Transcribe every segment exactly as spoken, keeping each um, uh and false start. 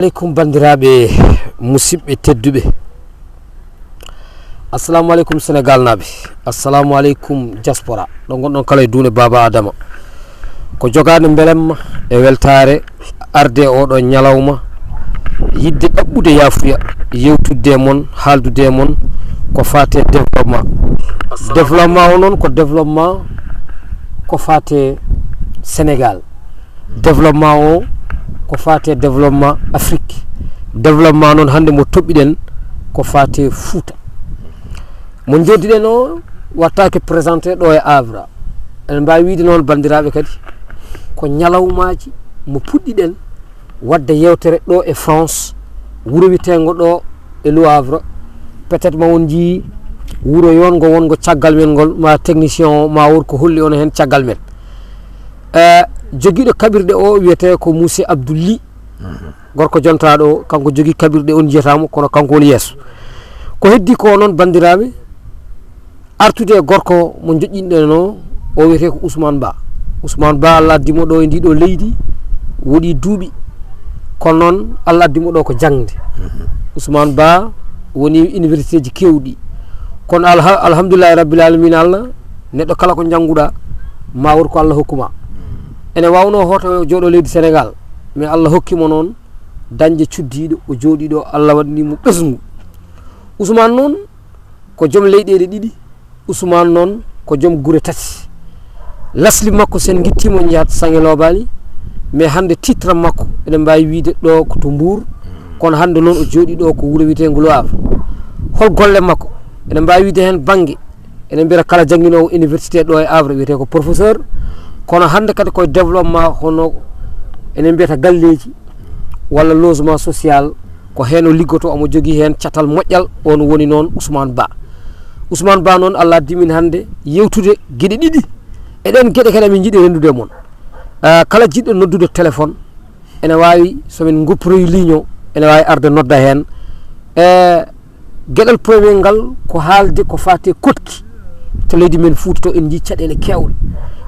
Aleykum banndiraaɓe musidɓe tedduɓe. Assalamu aleykum Senegal naaɓe. Assalamu aleykum diaspora. Ɗo ngonɗon kala e duune Baaba Adama. Ko jogaade mbelemma e weltaare arde oɗo ñalawma, yiɗde ɗaɓɓude yaafuya, yewtudde e mon, haaldude e mon ko faate développement. Développement o noon ko développement ko faate Senegal. Développement o ko faate développement Afrique. Développement noon hannde mo toɓɓiɗen ko faate Fuuta. Mo njoddiɗen o wattaake présenté ɗo e Havre. Eɗen mbaawi wiide noon banndiraaɓe kadi ko ñalawmaaji mo puɗɗiɗen waɗde yewtere ɗo e France, wuro wiyeteengo ɗo e Le Havre. Peut-être ma on njii wuro yonngo wonngo caggal men ngol, ma technicien o ma wor ko holli on heen caggal men. Eh, jogiiɗo kaɓirɗe o wiyetee ko Mousse Abdoul Ly. Gorko jontaaɗo o, kanko jogii kaɓirɗe on njiyata mo, kono kanko woni yeeso. Ko heddi ko noon banndiraaɓe, artude e gorko mo joƴƴinɗen o, o wiyetee ko Ousmane Ba. Ousmane Ba, Allah addi mo ɗo e ndiɗo leydi, woɗi duuɓi. Kono noon, Allah addi mo ɗo ko jaŋde. Ousmane Ba woni université ji keewɗi. Kono alha-, alhamdulillahi rabbil alamina Allah, neɗɗo kala ko njannguɗa, ma wor ko Allah hokkuma. Ene waawno hoto jooɗo leydi Senegal, mais Allah hokki mo noon dañde cuddiiɗo, o jooɗi ɗo, Allah waɗni mo ɓesngu. Ousmane noon ko joom leyɗeele ɗiɗi, Ousmane noon ko joom gure tati. Lasli makko sen ngitti mo njahat Saŋe Loobaali, mais hannde titre makko eɗen mbaawi wiide ɗo ko to Mbuur, kono hannde noon o jooɗi ɗo ko wuro wiyeteengo Le Havre. Hol golle makko? Eɗen mbaawi wiide heen bannge, eɗen mbiyata kala jannginoowo université ɗo e Havre wiyetee ko professeur, kono hannde kadi koye développement hono eɗen mbiyata galleeji walla logement social, ko heen o liggotoo, omo jogii heen catal moƴƴal, on woni noon Ousmane Ba. Ousmane Ba noon Allah addi min hannde yewtude geɗe ɗiɗi. E ɗeen geɗe kadi amin njiɗi renndude e mon. Ah, kala jiɗɗo noddude téléphone, ene waawi, so min ngopporoyi ligne o, ene waawi arde nodda heen. E geɗal premier ngal ko haalde ko faati e koɗki to leydi men Fuuta to, en njii caɗeele keewɗe.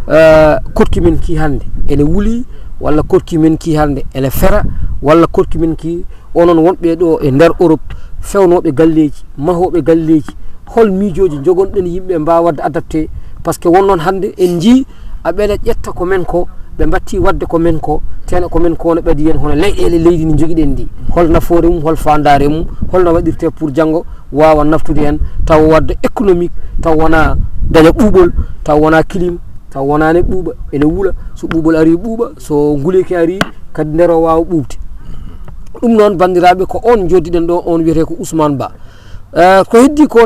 Eh, koɗki men ki hannde ene wuli, walla koɗki men ki hannde ene fera, walla koɗki men ki onon wonɓe ɗo e nder Europe, fewnooɓe galleeji, mahooɓe galleeji, hol miijooji njogonɗen yimɓe mbaawa waɗde adapté? Parce que won noon hannde en njii aɓeɗa ƴetta ko men ko, ɓe mbatti waɗde ko men ko, tena ko men ko no ɓadi en hono leyɗeele leydi ndi njogiɗen ndi. Hol nafoore mum, hol faandaare mum, holno waɗirte pour janngo waawa naftude en, taw waɗde économique, taw wona daña ɓuuɓol, taw wona clim, taw wona ne ɓuuɓa, ene wula, so ɓuuɓol ari ɓuuɓa, so nguleyki ari kadi nder o waawa ɓuuɓde. Ɗum noon banndiraaɓe ko on njoddiɗen ɗo, on wiyetee ko Ousmane Ba. Eh, ko heddi ko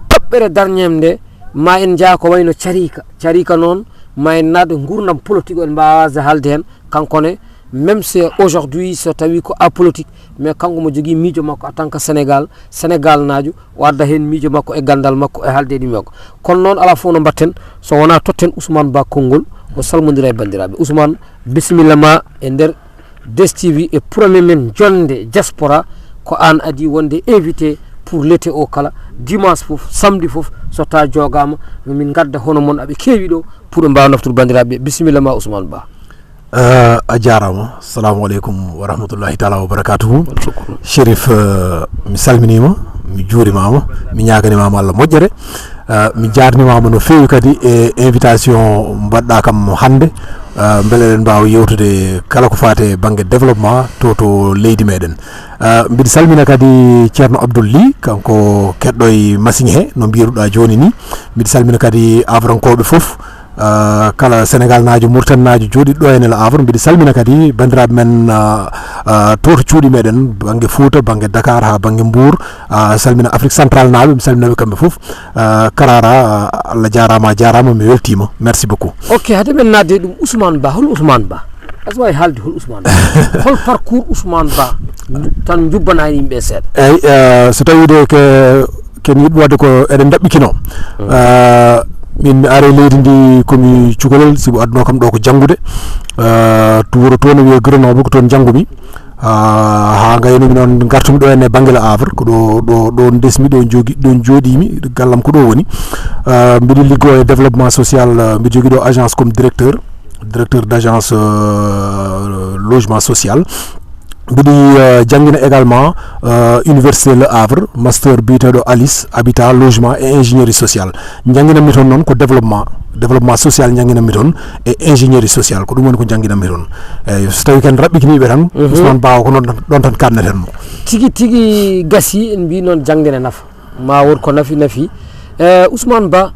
toɓɓere darñeem nde, ma en njaa ko wayno carika. Carika noon, ma en naat nguurndam politique o, en mbaawa haalde heen. Kanko ne, même si aujourd'hui so tawi ko apolitique, mais kanko mo jogii miijo makko en tant que Sénégal, Sénégal naajo, o adda heen miijo makko e ganndal makko e haalde ɗum makko. Kono noon alaa fof no mbatten, so wonaa totten Ousmane Ba konngol, o salmondira e banndiraaɓe. Ousmane, bisimilla ma e nder D S T V e premier men jonnde diaspora, ko aan adi wonde invité pour l'été o kala, dimanche fof, samedi fof, so tawa jogaama, min ngadda hono mon aɓe keewi ɗo, pour ɓe mbaawa naftude banndiraaɓe. Bisimilla ma Ousmane Ba. Eh, a jaaraama. Assalamu aleykum wa rahmatullahi taala wa barakatuhu. Chérif, eh, mi salminiima, mi juurimaama, mi ñaaganimaama Allah moƴƴere. Eh, mi jaarnimaama no feewi kadi e invitation mbaɗɗa kam hannde. Eh, mbele eɗen mbaawa yewtude kala ko faati e bannge développement to, to leydi meɗen. Eh, mbiɗa salmina kadi Ceerno Abdoul Ly, kanko keɗɗo e machine he, no mbiruɗa jooni ni. Mbiɗa salmina kadi Havrankooɓe fof. Ah, kala Senegal naajo, Mauritanie naajo jooɗiiɗo ɗo e Nel Havre, mbiɗa salmina kadi banndiraaɓe men, ah, ah, to, to cuuɗi meɗen, bannge Fouta, bannge Dakar, haa bannge Mbour, ah, salmina Afrique Central naaɓe, mi salmina ɓe kamɓe fof. Ah, Karara, ah, Allah jaaraama, a jaaraama, mi weltiima. Merci beaucoup. Ok, hade men naatde ɗum, Ousmane Ba, hol Ousmane Ba? Aɗa waawi haalde hol Ousmane Ba? Hol parcours Ousmane Ba tan njubbana yimɓe seeɗa? Eyi, eh, so tawii de ke, ken yiɗɓe waɗde ko eɗen ndaɓɓikino. Eh, min mi ari leydi ndi komi cukalel, sibu adduno kam ɗo ko janngude. Eh, to wuro to no wiyee Grenoble, ko toon njanngumi. Ah, haa ngaynumi noon, ngartumi ɗo henne bannge Le Havre, ko ɗo, ɗo, ɗo ndesmi, ɗo jogi-, ɗo jooɗiimi, gallam ko ɗo woni. Ah, mbiɗo liggoo e développement social, ah, mbiɗo jogii ɗo agence comme directeur, directeur d'agence, euh, logement social. Mbiɗi uh, janngina également uh, université Le Havre, master biyeteeɗo alice, habitat, logement et ingénierie sociale. Njannginanmi toon noon ko développement, développement social njannginanmi toon, e ingénierie sociale. Ko ɗum woni ko njannginanmi toon. Eyi, so tawi ken raɓɓikiniiɓe tan, Ousmane Ba o ko noon ɗon tan kaɗneten mo. Tigi tigi gasi, en mbi noon jangde ne nafa. Ma won ko nafi nafi. Eh, Ousmane Ba,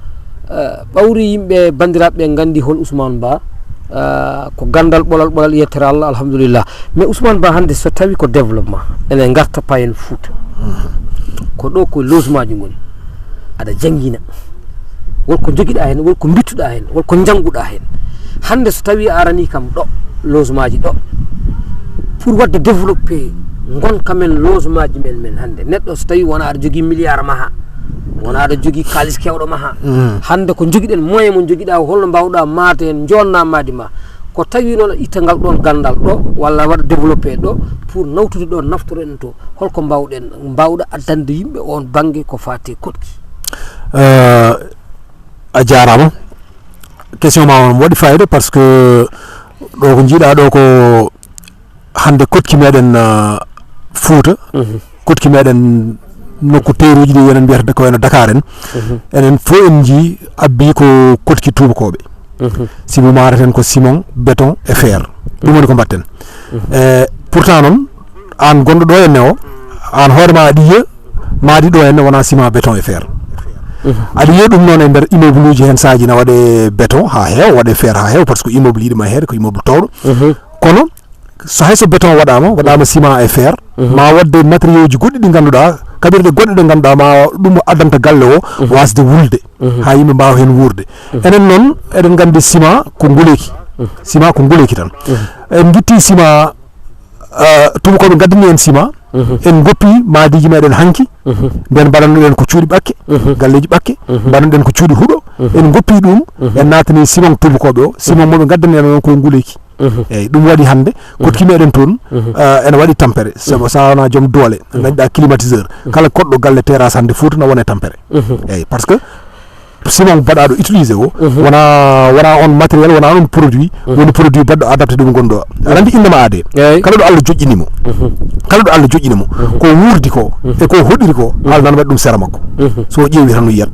eh, ɓawri yimɓe, banndiraaɓe ɓe nganndi hol Ousmane Ba. Eh, ko ganndal ɓolal ɓolal, yettere Allah, alhamdulillah. Mais Ousmane Ba, hannde so tawi ko développement, ene ngarta payen Fouta. Ko ɗo ko logement ji ngoni. Aɗa janngina. Wol ko njogiɗa heen, wol ko mbittuɗa heen, wol ko njannguɗa heen. Hannde so tawi a arani kam ɗo, logement ji ɗo, pour wadde développé ngonka men, logement ji men, men hannde. Neɗɗo so tawi wona aɗa jogii milliard maha, wona aɗa jogii kaalis kewɗo maha. Hannde ko njogiɗen, moyen mo njogiɗa, holno mbawɗa maate heen, jonna maadi ma. Ko tawi noon a itta ngal ɗon ganndal ɗo, walla waɗa développé ɗo, pour nawtude ɗo, naftoren to. Holko mbawɗen, mbawɗa addande yimɓe on bannge ko faati e koɗki? Eh, a jaaraama. Question ma on waɗi fayida, par ce que ɗo ko njiiɗa ɗo ko hannde koɗki meɗen uh, Fouta, koɗki meɗen nokku teeruuji ɗi enen mbiyata ko wayno Dakar en. Enen fof en njii abbi ko koɗki tuubakooɓe. Sibu maareten ko ciment, béton e fer. Ɗum woni ko mbatten. E pourtant noon, aan gonɗo ɗo henne o, aan hoore ma aɗa yiya maadi ɗo henne wona ciment, béton e fer. Aɗa yiya ɗum noon e nder immeuble uji heen, saaji na waɗe béton haa heewa, waɗe fer haa heewa, par ce que immeuble yiɗi ma heede ko immeuble towɗo. Kono so hay so béton waɗama, waɗama ciment e fer, ma wadde matériaux ji goɗɗi ɗi ngannduɗa, kaɓirɗe goɗɗe ɗe ngannduɗa ma ɗum addanta galle o wasde wulde, ha yimɓe mbawa heen wuurde. Enen noon eɗen nganndi ciment ko nguleyki. Ciment ko nguleyki tan. En guitti ciment uh, tuubakooɓe ngaddani en ciment. En goppi maadiji meɗen hanki. Nden mbaɗannoɗen ko cuuɗi ɓakke, galleji ɓakke, mbaɗanɗen ko cuuɗi huɗo. En goppi ɗum, en naatani ciment tuubakooɓe o, ciment moɓe ngaddani en on koye nguleyki. Eyyi, ɗum waɗi hannde koɗki meɗen toon uh, ene waɗi tampere, sabu sa wona joom doole, dañɗa climatiseur, kala koɗɗo galle terrasse hannde Fouta na wone tampere. Eyyi, par ce que ciment baɗaɗo utilisé o wona, wona on matériel, wona on produit, woni produit baɗɗo adapté ɗum gonɗo. Aɗa anndi innama aade. Kala ɗo Allah joƴƴini mo, kala ɗo Allah joƴƴini mo, ko wuurdi ko e ko hoɗiri ko, Allah nan waɗi ɗum sera makko. So o ƴeewi tan no yiyat,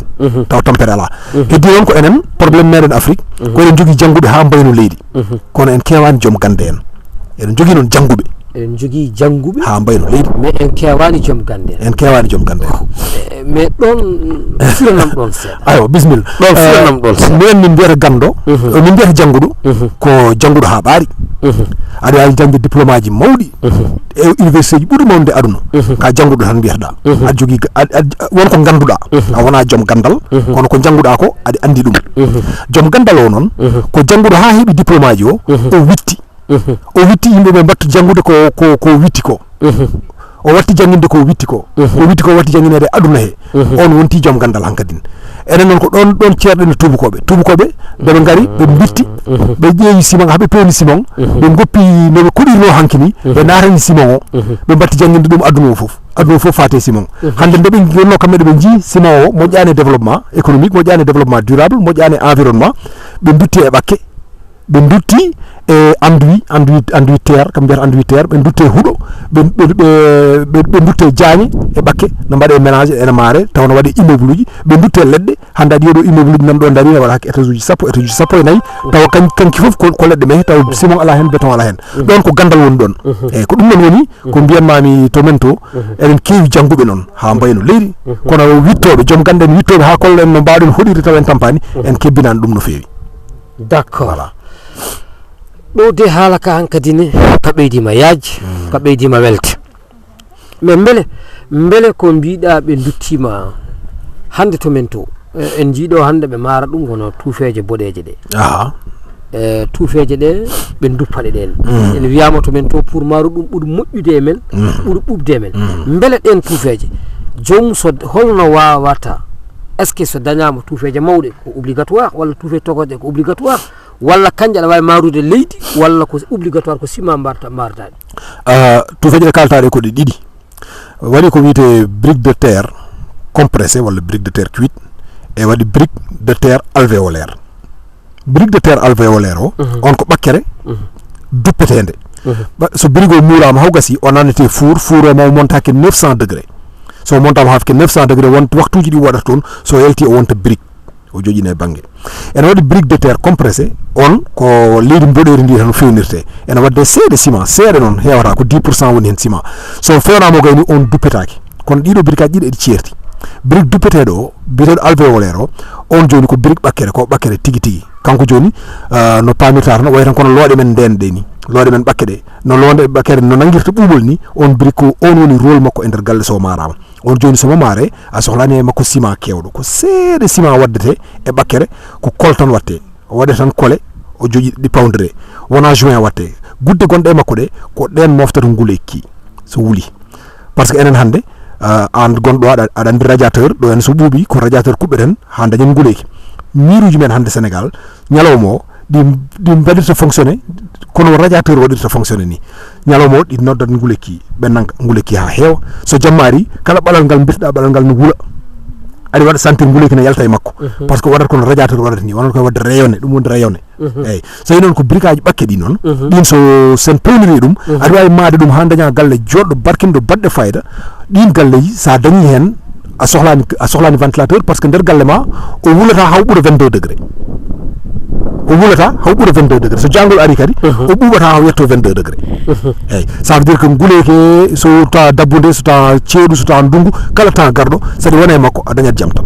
taw tampere ala. Heddi noon ko enen, problème meɗen Afrique, ko eɗen jogii jannguɓe ha mbayno leydi, kono en kewani joom gannde en. Eɗen jogii noon jannguɓe, eɗen jogii jannguɓe ha mbayno leydi, mais en kewani joom gannde en. En kewani joom gannde en. Mais ɗon firanam ɗon seeɗa. Aywa, bisimilla. Ɗon firanam ɗon seeɗa. Minen min mbiyata ganndo, min mbiyata jannguɗo ko jannguɗo ha ɓaari. Aɗa waawi dañde diplôme aji mawɗi e université ji ɓuri mawnude aduna, ka jannguɗo tan mbiyataɗa. Aɗa jogii, won ko ngannduɗa, a wona joom ganndal, kono ko njannguɗa ko aɗa anndi ɗum. Joom ganndal o noon ko jannguɗo ha heɓi diplôme aji o, o witti. O witti, yimɓe ɓe mbattu janngude ko, ko, ko witti ko. O watti jannginde ko witti ko. Ko witti ko watti janngineede aduna he. On wonti joom ganndal hankadin. Enen noon ko ɗon, ɗon ceerɗen e tuubakooɓe. Tuubakooɓe nde ɓe ngari, ɓe mbitti, ɓe ƴeewi simon, haa ɓe pewni simon, ɓe ngoppi no ɓe koɗirnoo hanki ni, ɓe naatani simon o, ɓe mbatti jannginde ɗum aduna o fof. Aduna o fof faati e simon. Hannde nde ɓe ngonnoo kamɓe, nde ɓe njii simon o moƴƴaani e développement économique, moƴƴaani e développement durable, moƴƴaani e environnement, ɓe ndutti e ɓakke. Ɓe ndutti e enduit, enduit, enduit terre, kam mbiyata enduit terre, ɓe ndutte huɗo, ɓe, ɓe, ɓe, ɓe, ɓe ndutte jaañe e ɓakke, no mbaɗe ménage ene maare, taw no waɗe immeuble uji, ɓe ndutte leɗɗe, hannde aɗa yiya ɗo immeuble uji nan ɗo ndaari, ne waɗa hakke étage uji sappo, étage uji sappo e nayi, tawa kan-, kanki fof ko, ko leɗɗe mahee, tawa simon ala heen, béton ala heen. Ɗon ko ganndal woni ɗon. Eyi, ko ɗum noon woni, ko mbiyanmaami to men to, eɗen keewi jannguɓe noon, haa mbayno leydi, kono wittooɓe, joom gannde en wittooɓe, haa kolla en no mbaawɗen hoɗirde tawa en tampaani, en kebbinaani ɗum no feewi. D'accord. Voilà. Ɗo de haala ka hankadi ne, ka ɓeydiima yaaj, ka ɓeydiima welde. Mais mbele, mbele ko mbiɗa ɓe nduttiima hannde to men to, eh, en njiiɗo hannde ɓe maara ɗum kono tuufeeje boɗeeje ɗe. Aha. Eh, tuufeeje ɗe, ɓe nduppa ɗe ɗen. Mm. En wiyaama to men to pour maaru ɗum ɓuri moƴƴude e men, mm, ɓuri ɓuuɓde e men. Mm. Mbele ɗen tuufeeje, joomum so, holno waawata, est-ce que so dañaama tuufeeje mawɗe ko obligatoire, walla tuufeeje tokosɗe ko obligatoire, walla kanje aɗa waawi maarude leydi, walla ko obligatoire ko ciment mbarta, mbarata ɗi? Ah, tuufeeje ɗe kaaltaa ɗe ko ɗe ɗiɗi. Waɗi ko wiyetee brique de terre compressée walla brique de terre cuite, e waɗi brique de terre alvéolaire. Brique de terre alvéolaire o, mhm, on ko ɓakkere, mhm, duppeteende. Ba- so birigo muuraama haw gasi, o nannete fuur fuur o ma o montake neuf cent degré. So o montaama hafke neuf cent degré won waktuuji ɗi waɗata toon. So yalti o wonta birig, o joƴina e bannge. Ene waɗi brique de terre compressé, on ko leydi mboɗeeri ndi tan fewnirte. Ene waɗde seeɗa ciment, seeɗa noon, heewata ko dix pour cent woni heen ciment. So fewnaama o gayni, on duppetaake. Kono ɗiɗo birikaaji ɗiɗi eɗi ceerti. Birik duppeteeɗo o, biyeteeɗo alvéolaire o, on jooni ko birik ɓakkere, ko ɓakkere tigi tigi. Kanko jooni, ah, no paamirta tan, o wayi tan kono looɗe men ndeen ɗe ni. Looɗe men ɓakke ɗe, no loonde ɓakkere no nanngirta ɓuuɓol ni, on birik ko on woni rôle makko e nder galle so o maaraama. On jooni so mo maare, a sohlaani e makko ciment keewɗo. Ko seeɗa ciment waddete e ɓakkere, ko kol tan watte. O waɗa tan kole, o joƴi ɗi pawdire. Wona juin watte. Gudde gonɗe e makko ɗe, ko ɗeen moftata nguleyki so wuli. Par ce que enen hannde, ah, aan gonɗo aɗa, aɗa anndi radiateur, ɗo en so ɓuuɓi, ko radiateur kuɓɓeten haa dañen nguleyki. Miiruuji men hannde Sénégal, ñalawma o, ɗi, ɗi mbaɗirta fonctionné, kono radiateur waɗirta fonctionné ni. Ñalawma o, ɗi noddat nguleyki, ɓe nannga nguleyki haa heewa. So jamma ari, kala ɓalal ngal mbirtuɗaa, ɓalal ngal no wula. Aɗa waɗa sentir nguleyki ne yalta e makko. Par ce que waɗata kono radiateur waɗata ni, wonata koye waɗde rayonné, ɗum woni rayonné. Eyyi, so tawi noon ko birikaaji ɓakke ɗi noon, ɗin so sen pewniri ɗum, aɗa waawi maade ɗum haa daña galle jooɗɗo, barkinɗo, baɗɗo fayida. Ɗin galleji, so a dañi heen, a sohlaani, a sohlaani ventilateur, par ce que nder galle ma, o wulata haw ɓura vingt-deux degré. O wulata haw ɓura vingt-deux degré. So jangol ari kadi, o ɓuuɓata haw yetto vingt-deux degré. Eyyi, ça veut dire que nguleyki, so tawa dabbude, so tawa ceeɗu, so tawa ndungu, kala temps garɗo, so ɗi wona e makko, a dañat jam tan.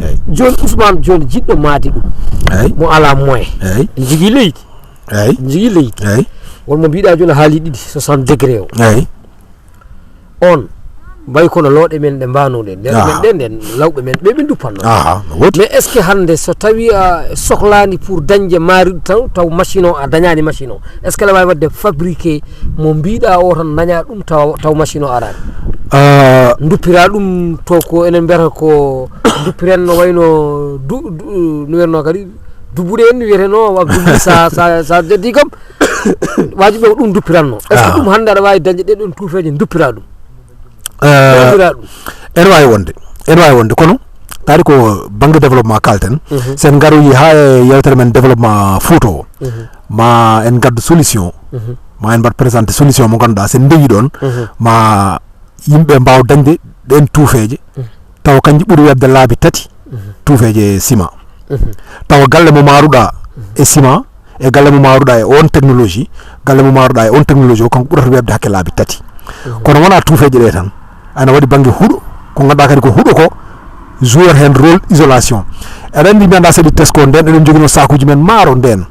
Eyyi. Jooni Ousmane, jooni jiɗɗo maadi ɗum, eyyi, mo alaa moyen, eyyi, jogii leydi, eyyi, jogii leydi, eyyi, won mo mbiɗa jooni haali ɗiɗi, soixante degré o. Eyyi. On, mbayi kono looɗe men ɗe mbanuɗen, nder men ɗen, nden lawɓe men ɓe, ɓe duppanno. Aha, no woodi. Mais est-ce que hannde so tawi a sohlaani pour dañde maari taw, taw machine o, a dañaani machine o, est-ce que aɗa waawi waɗde fabriqué mo mbiɗa o tan, daña ɗum taw, taw machine o araani? Ah. Duppira ɗum to ko enen mbiyata ko duppiren no wayno du, du, no wiyatno kadi dubuɗe en wiyeteno, wa dubuɗe sa, sa, sa jaddi kam. Waji ɓe ko ɗum duppiranno. Est-ce que ɗum hannde aɗa waawi dañde ɗe ɗon tuufeeje duppira ɗum? Eh, duppira ɗum. Ene waawi wonde. Ene waawi wonde, kono taari ko bannge développement kalten. Sen ngaroyi haa e yewtere men développement Fouta o, ma en ngaddu solution, ma en mbaɗ présenté solution mo ngannduɗaa sen ndewi ɗon, ma yimɓe mbaawa dañde ɗeen tuufeeje, tawa kanji ɓuri weɓde laabi tati tuufeeje ciment. Tawa galle mo maaruɗa e ciment, e galle mo maaruɗa e on technologie, galle mo maaruɗa e on technologie o, kanko ɓurata weɓde hakke laabi tati. Kono wona tuufeeje ɗe tan, ana waɗi bannge huɗo, ko ngannduɗaa kadi ko huɗo ko, joueur heen rôle isolation. Aɗa anndi, mi annda saɗi tesko nden, eɗen jogino sakuji men maaro nden.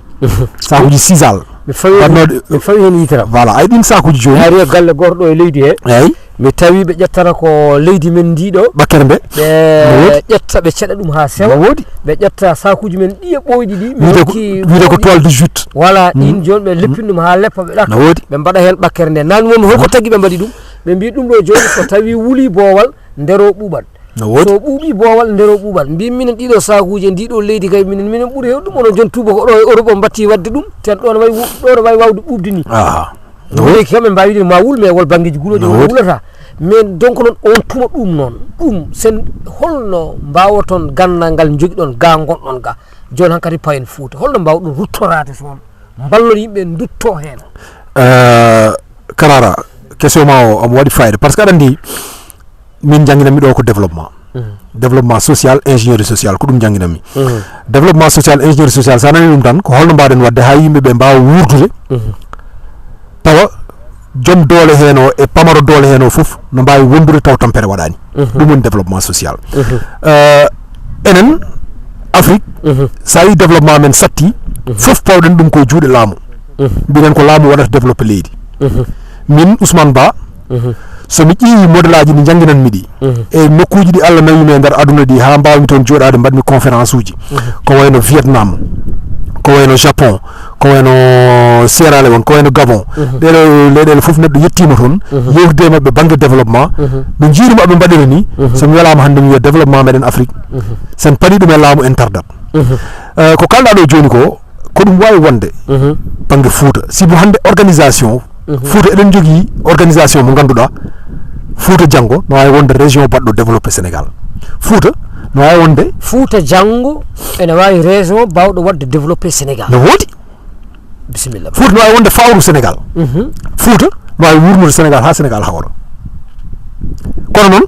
Sakuji sisal. Mi fawi heen, mi fawi heen yitara. Voilà, ay ɗin sakuji jooni. Ari e galle goto ɗo e leydi he. Eyyi. Mi tawi ɓe ƴettata ko leydi men ndi ɗo. Ɓakkere nde. Ɓe ƴetta, ɓe ceɗa ɗum ha sewa. No woodi. Ɓe ƴetta sakuji men ɗi e ɓoyɗi ɗi. Mi wiyde ko, hokki wiyde ko toile de jute. Voilà, ɗin jooni ɓe leppin ɗum ha leppa, ɓe ɗakka. No woodi. Ɓe mbaɗa heen ɓakkere nde. Nani wonmi holko tagi ɓe mbaɗi ɗum. Ɓe mbi ɗum ɗo jooni so tawi wuli boowal, ndero ɓuuɓat. No woodi. So ɓuuɓi boowal, ndero ɓuuɓat. Mbi minen ɗiɗo sakuji, ndi ɗo leydi kay, minen, minen ɓuri hewde ɗum. Onon jon tuuba ko ɗo e Europe on mbatti wadde ɗum. Ten ɗon wawi wu-, ɗo no wawi wawde ɓuuɓde ni. Aha. No woodi. Leydi kam en mbawi wiide ma wul, mais wol banggueji guuloji wulata. Mais donc noon on tuma ɗum noon. Ɗum sen holno mbawoton gandal ngal jogiɗon ga, gonɗon ga. Joni hankadi payen Fouta. Holno mbawɗon ruttorade toon? Mballon yimɓe dutto heen. Eh, Karara, question ma o omo waɗi fayida. Par ce que aɗa anndi, min jannginanmi ɗo ko développement. Développement social, ingénierie sociale, ko ɗum jannginanmi. Développement social, ingénierie sociale, so a nani ɗum tan, ko holno mbaɗen waɗde haa yimɓe ɓe mbaawa wuurdude, tawa joom doole heen o e pamaro doole heen o fof no mbaawi wondude taw tampere waɗaani. Ɗum woni développement social. Eh, enen, Afrique, so a yi développement men satti, fof pawɗen ɗum koye juuɗe laamu. Mbiɗen ko laamu waɗata développé leydi. Min, Ousmane Ba, so mi ƴeewi modèle aji ɗi njannginanmi ɗi, e nokkuuji ɗi Allah nawimi e nder aduna ɗi, haa mbaawmi toon jooɗaade, mbaɗmi conférence uji, ko wayno Vietnam, ko wayno Japon, ko wayno Sierra Leone, ko wayno Gabon. Ɗeɗo leyɗeele fof neɗɗo yettiima toon, yewtide e maɓɓe bannge développement. No njiiru maɓɓe mbaɗira ni, so mi welaama hannde mi wiya développement meɗen Afrique, sen paɗi ɗum e laamu en tardat. Eh, ko kalɗa ɗo jooni ko, ko ɗum waawi wonde bannge Fouta. Sibu hannde organisation, Fouta eɗen jogii organisation mo ngannduɗaa, Fouta janngo no waawi wonde région baɗɗo développé Sénégal. Fouta no waawi wonde Fouta janngo ene waawi région baawɗo waɗde développé Sénégal. No woodi. Bisimilla. Fuuta no waawi wonde fawru Sénégal. Fuuta no waawi wurnude Sénégal haa Sénégal hawra. Kono noon,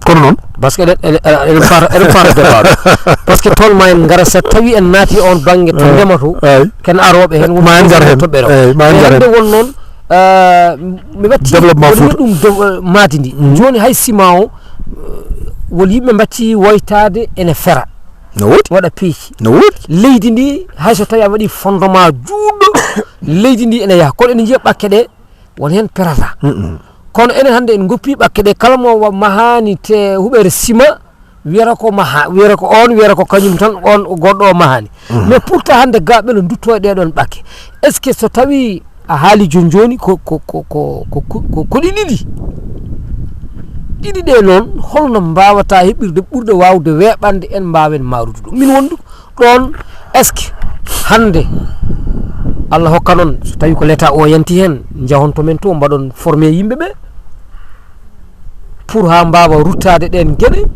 kono noon. Parce que eɗen, eɗen, eɗen, eɗen paata, eɗen paata débat ɗo. Parce que toon ma en ngara, so tawi en naati on bannge to ndema to, ken arooɓe heen, won ma en ngar heen. Toɓɓere o. Eeyi, ma en ngar heen. Hannde won noon, eh, mi watti développement woni Fuuta. Ɗum do-, eh, maadi ndi. Jooni hay sima o, eh, won yimɓe mbatti woytaade ene fera. No woodi. Waɗa peeci. No woodi. Leydi ndi, hay so tawi a waɗi fondement juutɗo, leydi ndi ene yaha. Kono ene njiya ɓakke ɗe, won heen perata. Kono enen hannde en ngoppi ɓakke ɗe, kala mo wa-, mahaani te huɓere sima, wiyata ko maha-, wiyata ko on, wiyata ko kañum tan, on goɗɗo o mahaani. Mais pourtant hannde ga ɓe no ndutto e ɗee ɗoon ɓakke. Est-ce que so tawi a haali jooni jooni ko, ko, ko, ko, ko, ko, ko ɗi ɗiɗi? Ɗiɗi ɗe noon, holno mbaawata heɓirde ɓurɗe waawde weeɓande en, mbaawen maarude ɗum? Min wondu ɗoon, est-ce que hannde Allah hokka noon, so tawi ko l'État o yanti heen, njahon to men to, mbaɗon formé yimɓe ɓe pour haa mbaawa ruttaade ɗeen geɗe,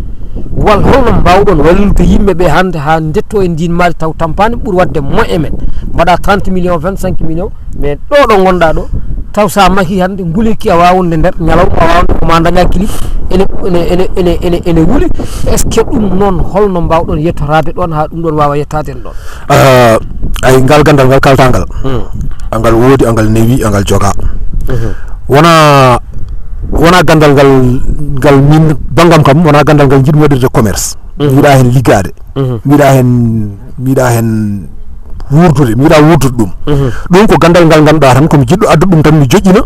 wal holno mbaawɗon wallude yimɓe ɓe hannde haa njetto e ndiin maadi taw tampaani ɓuri waɗde moyen men? Mbaɗa trente millions, vingt-cinq millions, mais ɗo ɗo ngonɗa ɗo, taw sa mahi hannde nguleyki a waawa wonde nder ñalawma, a waawa wonde ko ma daña clip, ene, ene, ene, ene, ene, ene wuli. Est-ce que ɗum noon holno mbaawɗon yettoraade ɗoon haa ɗum ɗoon waawa yettaade en ɗoon? Ah, ay, ngal ganndal ngal kalta ngal. Angal woodi, angal newi, angal joga. Wona, wona ganndal ngal, ngal min banngam kam, wona ganndal ngal njiɗmi waɗirde commerce. Mi yiɗa heen liggaade. Mi yiɗa heen, mi yiɗa heen wuurdude, mi yiɗa wuurdude ɗum. Ɗum ko ganndal ngal ngannduɗaa tan, ko mi jiɗɗo addude ɗum tan, mi joƴƴina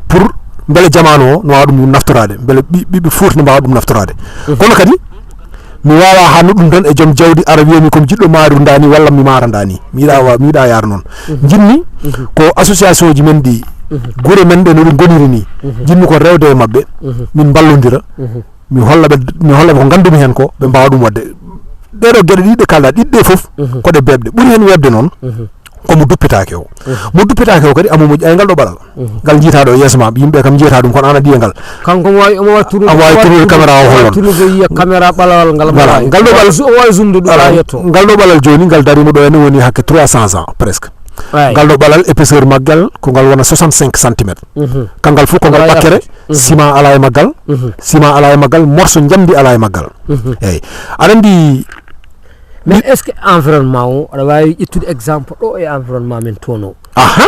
pour mbele jamaanu o no waawa ɗum naftoraade, mbele ɓi-, ɓiɓɓe Fuuta no mbaawa ɗum naftoraade. Kono kadi, mi waawaa haannu ɗum tan e joom jawdi ara wiya mi ko mi jiɗɗo maarude ndaa nii walla mi maara ndaa nii. Mi yiɗa wa-, mi yiɗa yaar noon. Njiɗmi ko association ji men ɗi, gure men ɗe no ɗe ngoniri nii. Njiɗmi ko rewde e maɓɓe, min mballondira. Mi holla ɓe, mi holla ɓe ko nganndumi heen ko, ɓe mbaawa ɗum waɗde. Ɗee ɗoo geɗe ɗiɗi ɗe kalɗa, ɗiɗi ɗe fof ko ɗe beeɓɗe. Ɓuri heen weeɓde noon ko mo duppetaake o. Mo duppetaake o kadi, amu moƴƴi, ay, ngal ɗo ɓalal. Ngal njiytaa ɗo e yeeso ma, yimɓe kam njiyata ɗum, kono an a ɗiya ngal. Kanko omo waawi, omo waawi tournude, omo waawi tournude caméra o, hollon. Tournude, yiya caméra ɓalawal ngal. Voilà, ngal ɗo ɓalal, o waawi zoomde ɗum, voilà, haa yetto. Ngal ɗo ɓalal jooni, ngal dariima ɗo ene woni hakke trois cents ans, presque. Eey. Ngal ɗo ɓalal, épaisseur maggal, ko ngal wona soixante-cinq centimètres. Kangal fof ko ngal ɓakkere, ciment alaa e maggal, ciment alaa e maggal, morceau njamndi alaa e maggal. Eey. Aɗa anndi, mais est-ce que environnement o, aɗa waawi ƴettude exemple ɗo e environnement men toon o? Aha.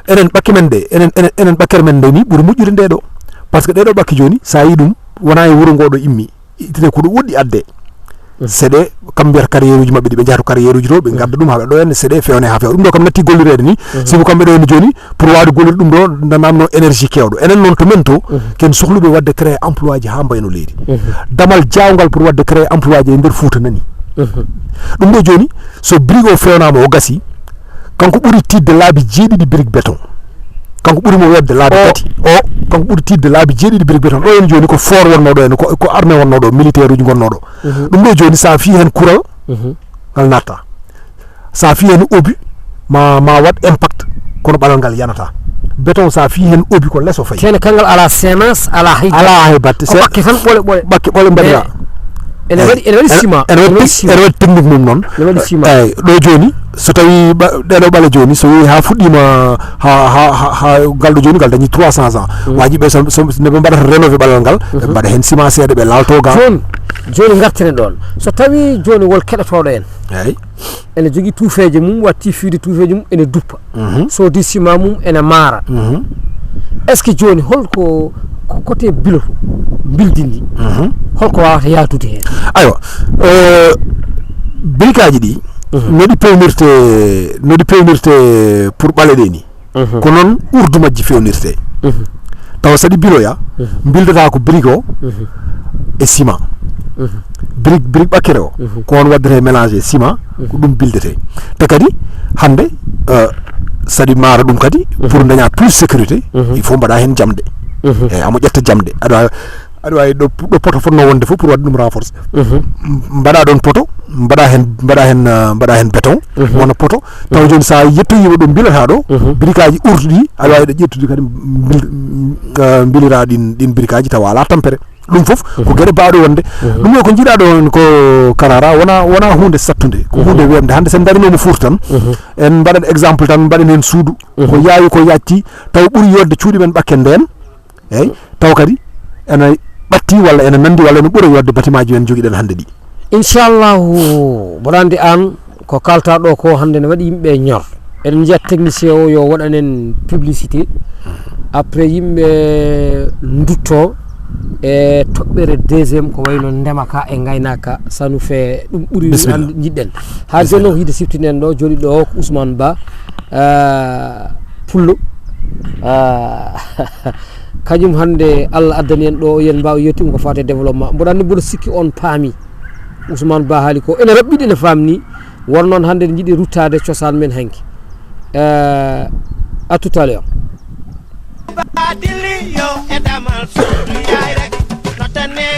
Enen ɓakke men ɗe, enen, enen, enen ɓakkere men nde ni ɓuri moƴƴude nde ɗo. Par ce que ɗe ɗo ɓakke jooni, sa yi ɗum, wona e wuro ngo ɗo immi. Ittete ko ɗo woɗɗi adde. Seɗe, kam mbiyata carrière uji maɓɓe ɗi ɓe njahata carrière uji to, ɓe ngadda ɗum haa ɓe ɗo henne, seɗe fewne haa fewa. Ɗum ɗo kam natti gollireede ni, sibu kamɓe ɗo henne jooni, pour waawde gollude ɗum ɗo, nanamno énergie kewɗo. Enen noon to men to, ken sohluɓe waɗde créer emploi ji haa mbayno leydi. Damal jaawngal pour waɗde créer emploi ji e nder Fuuta nani. Ɗum ɗo jooni, so brique o fewnaama o gasi, kanko ɓuri tiiɗde laabi jeeɗiɗi brique béton. Kanko ɓuri mo weeɓde laabi tati. O, kanko ɓuri tiiɗde laabi jeeɗiɗi brique béton. Ɗo henne jooni ko fort wonnoo ɗo henne, ko, ko armée wonnoo ɗo, militaire uji ngonnoo ɗo. Ɗum ɗo jooni, sa fii heen kural, ngal natta. Sa fii heen obus, ma, ma waɗ impact, kono ɓalal ngal yanata. Béton, sa fii heen obus, ko lees o fayi. Tene kanngal alaa séance, alaa hay. Alaa hay batte. Ko ɓakke tan ɓole ɓole. Ɓakke ɓole mbaɗira. Ene waɗi, ene waɗi ciment, ene waɗi tec-, ene waɗi technique mum noon. Ene waɗi ciment. Eey, ɗo jooni, so tawi ɓa-, ɗeɗo ɓale jooni, so yehi haa fuɗɗiima, haa, haa, haa, haa ngal ɗo jooni, ngal dañi trois cents ans. Waaji ɓe so, so, nde ɓe mbaɗata rénové ɓalal ngal, ɓe mbaɗa heen ciment seeɗa, ɓe laalto ga. Jooni, jooni ngartene ɗoon. So tawi jooni wol keɗotooɗo en. Eey. Ene jogii tuufeeje mum, watti fiide tuufeeje mum, ene duppa. Soodi ciment mum, ene maara. Est-ce que jooni, holko, ko côté bilo, mbildi ndi, holko waawata yahdude heen? Aywa, eh, briqueaji ɗi, no ɗi pewnirte, no ɗi pewnirte pour ɓale ɗe ni. Ko noon urdu majji fewnirte. Tawa saɗi biloya, mbildata ko brique o e ciment. Brique, brique ɓakkere o, ko on waddete mélange e ciment, ko ɗum bildete. Te kadi, hannde, eh, saɗi maara ɗum kadi, pour daña plus sécurité, il faut mbaɗa heen jamɗe. Eyi, amo ƴetta jamɗe. Aɗa waawi, aɗa waawi ɗo, ɗo poto fotnoo wonde fof pour waɗde ɗum renforcer. Mbaɗa ɗoon poto, mbaɗa heen, mbaɗa heen, eh, mbaɗa heen béton, wona poto. Taw jooni, so a yettoyiima ɗo mbilata ɗo, briqueaji urtuɗi, aɗa waawi ɗo ƴettude kadi mbil-, eh, mbilira ɗin, ɗin briqueaji tawa alaa tampere. Ɗum fof ko geɗe baawɗe wonde. Ɗum ɗo ko njiɗaa ɗo ko Karara, wona, wona huunde sattunde, ko huunde weeɓnde. Hannde so en mbaɗinooma Fuuta tan, en mbaɗat exemple tan, mbaɗen heen suudu, ko yaawi, ko yaajti, taw ɓuri yooɗde cuuɗi men ɓakke ndeen, eeyi, taw kadi ene ɓatti walla ene nanndi walla ene ɓura yooɗde bâtiment ji men njogiɗen hannde ɗi. Inchallahu, mboɗo anndi aan, ko kaaltaa ɗo ko hannde ne waɗi yimɓe ñor. Eɗen njiyat technicien o yo waɗan en publicité. Après yimɓe ndutto e toɓɓere deuxième ko wayno ndema ka e ngaynaaka, ça nous fait ɗum ɓuri. Bisimilla. Jiɗɗen. Haa jooni o ko yiɗde siftinen ɗo, jooɗiiɗo o ko Ousmane Ba, ah, Pullo. Ah, kañum hannde Allah addani en ɗo, yen mbaaw yewtude ko faati e développement. Mboɗo anndi mboɗo sikki on paami. Ousmane Ba haali ko ene raɓɓiɗi, ene faamni. Won noon hannde en njiɗi ruttaade cosaan men hanki. Eh, à tout à l'heure.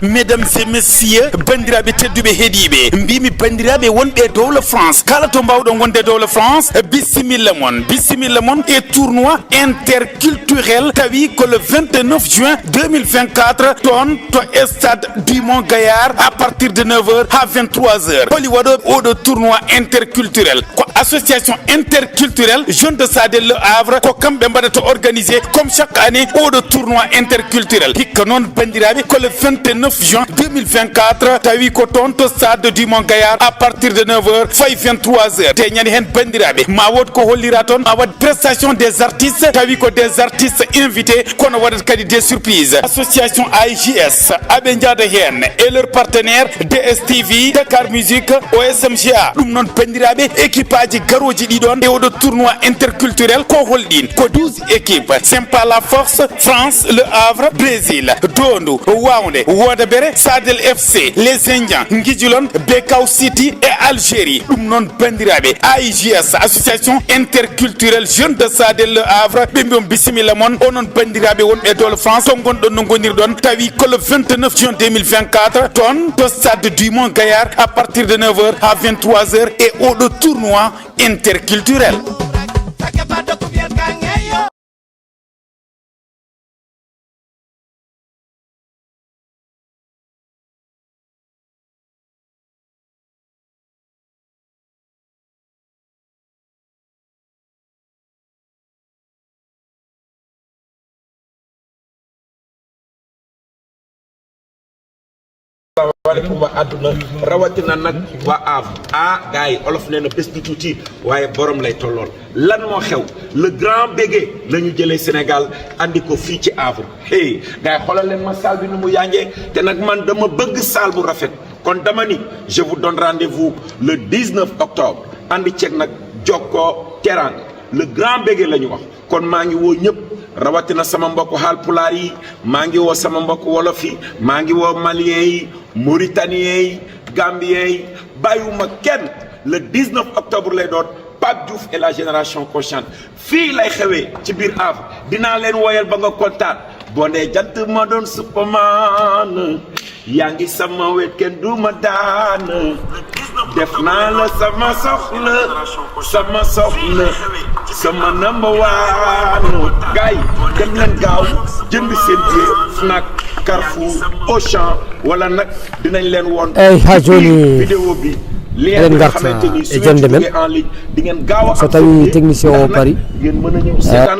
Mesdames et messieurs, banndiraaɓe tedduɓe heɗiiɓe, mbimi banndiraaɓe wonɓe e dowla France, kala to mbaawɗon wonde e dowla France, bisimilla mon, bisimilla mon e tournoi interculturel tawi ko le vingt-neuf juin deux mille vingt-quatre, toon to stade Dumont Gaillard à partir de neuf heures haa vingt-trois heures. Holi waɗooɓe oɗo tournoi interculturel? Ko association interculturelle Jeunes de Sadel Le Havre, ko kamɓe mbaɗata organisé comme chaque année oɗo tournoi interculturel. Hikka noon banndiraaɓe ko le vingt-neuf juin deux mille vingt-quatre, tawi ko toon to stade de Dumont Gaillard à partir de neuf heures fayi vingt-trois heures. Te ñande heen banndiraaɓe ma wood ko hollira toon, ma waɗ prestation des artistes, tawi ko des artistes invités, kono waɗat kadi des surprises. Association A I J S, aɓe njaada heen e leur partenaire D S T V, Dakar Musique, O S M G A. Ɗum noon banndiraaɓe, équipe aji garooji ɗi ɗoon e oɗo tournoi interculturel ko holɗin? Ko douze équipes, Sympa La Force, France, Le Havre, Brésil, Doondu, Wawnde, Woodabere, Sadel F C, Les Indiens, Ngijilon, Bekau City e Algérie. Ɗum noon banndiraaɓe, A I J S, Association Interculturelle Jeunes de Sadel Le Havre, ɓe mbi on bisimilla mon. Onon banndiraaɓe wonɓe e dowla France, to ngonɗon no ngonirɗon, tawi ko le vingt-neuf juin deux mille vingt-quatre, toon to stade Dumont Gaillard, à partir de neuf heures haa vingt-trois heures, e oɗo tournoi interculturel. Salaamaaleykum waa àdduna, rawatina nag waa Havre. Ah, gars yi, olof nee na bés du tuuti, waaye borom lay tollool. Lan moo xew? Le grand bégué la ñu jëlee Sénégal, andi ko fii ci Havre. Hey, gars yi, xoolal leen ma salle bi nu mu yànjee. Te nag, man dama bëgg salle bu rafet. Kon dama ni, je vous donne rendez-vous le dix-neuf octobre. Andi ceeg nag Jokko Teranga. Le grand bégué la ñu wax. Kon maa ngi woo ñëpp, rawatina sama mbokku Haalpulaar yi, maa ngi woo sama mbokku Wolof yi, maa ngi woo Maliens yi, Mauritaniens yi, Gambiens yi, bàyyiwuma kenn. Le dix-neuf octobre lay doon, Pape Diouf et la génération consciente. Fii lay xewee, ci biir Havre. Dinaa leen woyal ba nga kontaan. Boo nee jant ma doon Superman, yaa ngi sama wet, kenn du ma daan. Def naa la sama soxla, sama soxla, sama number one. Gars yi, dem leen gaaw jënd seen billet Fnac, Carrefour, Auchan, wala nag dinañ leen won. Eey, haa jooni vidéo bi, lien eɗen bi nga ngarta xamante ni e su ngeen jonde ci men. Duggee en ligne, di ngeen gaaw a So am seen tawii billet, technicien o ndax nag pari, ngeen mën a ñëw eh, seetaan